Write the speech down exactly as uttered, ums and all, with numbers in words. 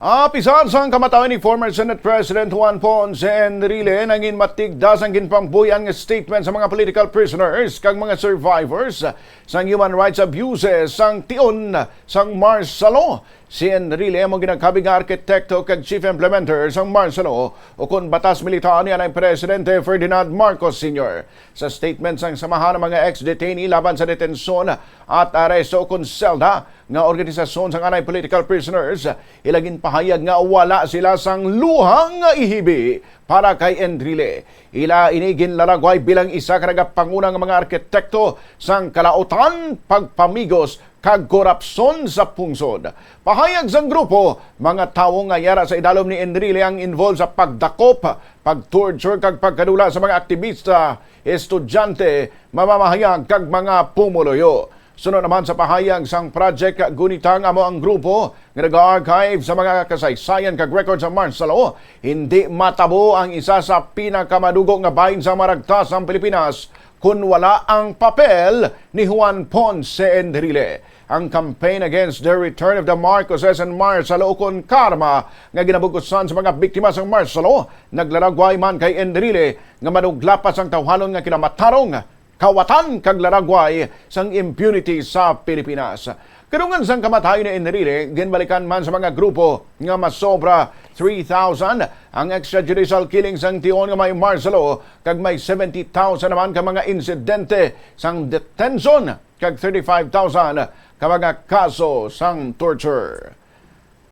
Apisar sang kamatayon ni former Senate President Juan Ponce Enrile, nangin matigda sang ginpambuhian nga statement sa mga political prisoners kag mga survivors sang human rights abuses sang tion sang Marsa Law. Si Enrile amo ginakabig nga arkitekto kag chief implementer sang Marsa Law, ukon batas militar ni anay Presidente Ferdinand Marcos Senior. Sa statement sang samahan ng mga ex-detainee laban sa detention at aresto ukon selda nga organisasyon sang anay political prisoners, ila ginpahayag nga wala sila sang luha nga ihibi para kay Enrile. Ila ini ginlaragway bilang isa ka nagapanguna nga mga arkitekto sang kalautan, pagpamigos kag korupsyon sa pungsod. Pahayag sang grupo, mga tawo nga yara sa idalom ni Enrile ang involved sa pagdakop, pag-torture kag pagkadula sa mga aktibista, estudyante, mamamahayag kag mga pumuluyo. Suno naman sa pahayag sang Project Gunitang, amo ang grupo nga nag-archive sa mga kasaysayan kag record sa Marsa Law. Hindi matabo ang isa sa pinakamadugo nga bahin sa maragtas sang Pilipinas kon wala ang papel ni Juan Ponce Enrile. Ang campaign against the return of the Marcoses and Marsa Law, ukon karma, nga ginabugusan sa mga biktima sang Marsa Law, naglaragway man kay Enrile nga maduglapas ang tawhanon nga kinamatarong, kawatan kag laragway sang impunity sa Pilipinas. Kadungan sang kamatayon ni Enrile, ginbalikan man sa mga grupo nga masobra three thousand ang extrajudicial killing sang tion nga may Marsa Law, kag may seventy thousand naman ka mga insidente sang detention kag thirty-five thousand ka mga kaso sang torture.